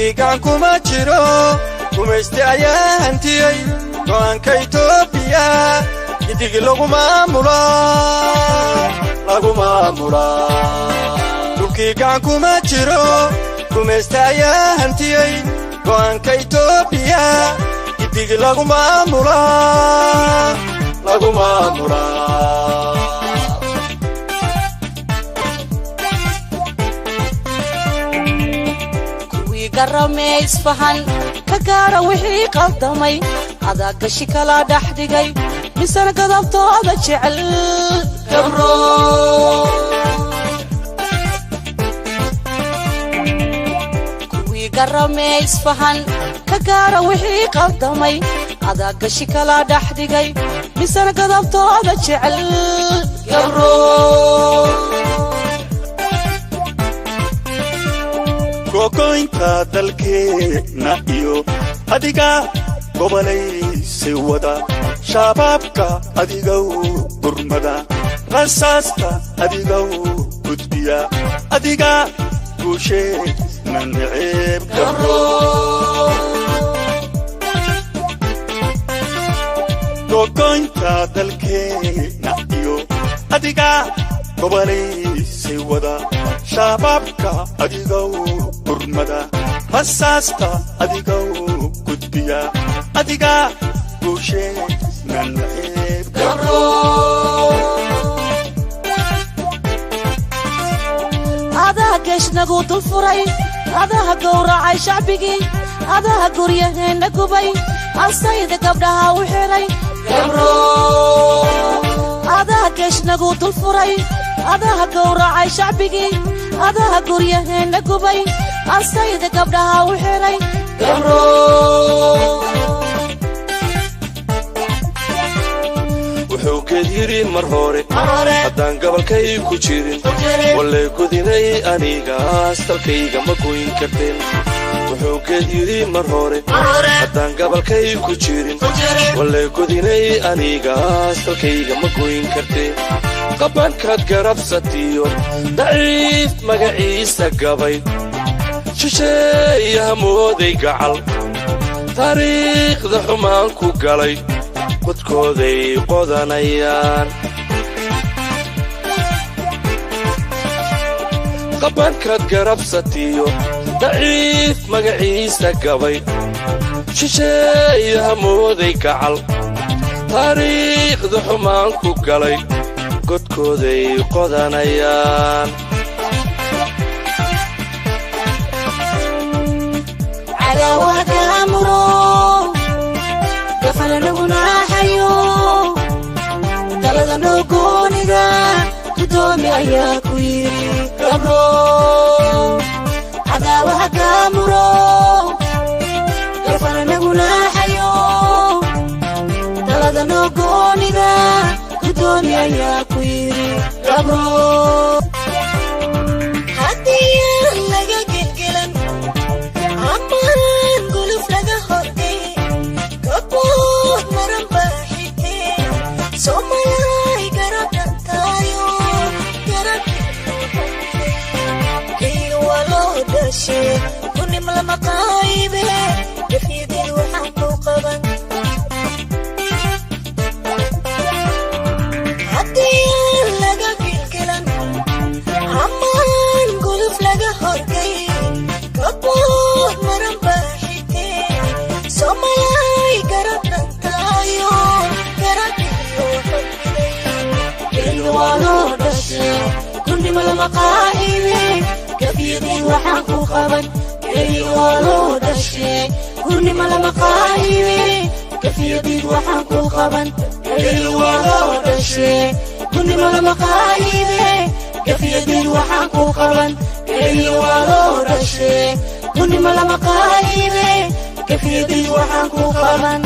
Dhulkii gacan kuma jiro, gumayste ayaa hantiyey go'aanka Itoobiya, gidigi lagu maamulaa, lagu maamulaa. Dhulkii gacan kuma jiro, gumayste ayaa hantiyey go'aanka Itoobiya, gidigi lagu maamulaa, lagu maamulaa. Kuwii garamee isfahan ka gaara wixii qaldamay, adaa gashi kala dhex dhigay, misana godobtooda jecel gabro. Kuwii garamee isfahan ka gaara wixii qaldamay, adaa gashi kala dhex dhigay, misana godobtooda jecel gabro. Gogoynta dalkeenna iyo adiga gobolaysi wada, shabaabka adigow gurmada, rasaasta adigow gudbiya, adiga guusheedna neceeb gabro. Gogoynta dalkeenna iyo adiga gobolaysi wada, shabaabka adigow gurmada, rasaasta adigow gudbiya, adiga guusheedna neceeb gabro. Adaha geeshnagu dul furay, adaha gowracay shacbigii, adaha guryaheenna gubay, asayda gabdhaha u xidhay gabro. Adaha geeshnagu dul furay, adaha gowracay shacbigii, adaha guryaheenna gubay, asayda gabdhaha u xidhay gabro. Wuxuu geed yidhi mar hore, haddaan gobolkay ku jirin, walle godinay anigaas dalkayga ma goyn karteen. Wuxuu geed yidhi mar hore, haddaan gobolkay ku jirin, walle godinay anigaas dalkayga ma goyn karteen. Qabankaad garabsatiyo daciif magaciisa gabay, shisheeyaha mooday gacal, taariikhda xumaan ku galay, qodkooday qodanayaan. Qabankaad garabsatiyo daciif magaciisa gabay, shisheeyaha mooday gacal, taariikhda xumaan ku galay, godkooday qodanayaan. Cadaawaha gaamuro gafalanaguna naaxayo, talada noo gooniga gudoomi ayaa ku yidhi gabro. Cadaawaha gaamuro gafalanagu naaxayo, talada noo gooniga gudoomi ayaa ku yidhi gabro. Haddii aan laga gelgelan amaan guluf laga horgay, kabood maran baa xigtee, Soomalay garab dhantaayo garab kayga waa loo dhashe, kunim lama qaybe, gafyadii waxaan ku qaban. Haddii aan laga gelgelan amaan guluf laga horgay, kabood maran baa xigtee, Soomalay garab dhantaayo garab iyo xogmiday. Kayga waa loo dhashe, kunnimo lama qaa'ibe, gafyadii waxaan ku qaban. Kayga waa loo dhashe, kunnimo lama qaa'ibe, gafyadii waxaan ku qaban. Kayga waa loo dhashe, kunnimo lama qaa'ibe, gafyadii waxaan ku qaban. Kayga waa loo dhashe, kunnimo lama qaa'ibe, gafyadii waxaan ku qaban.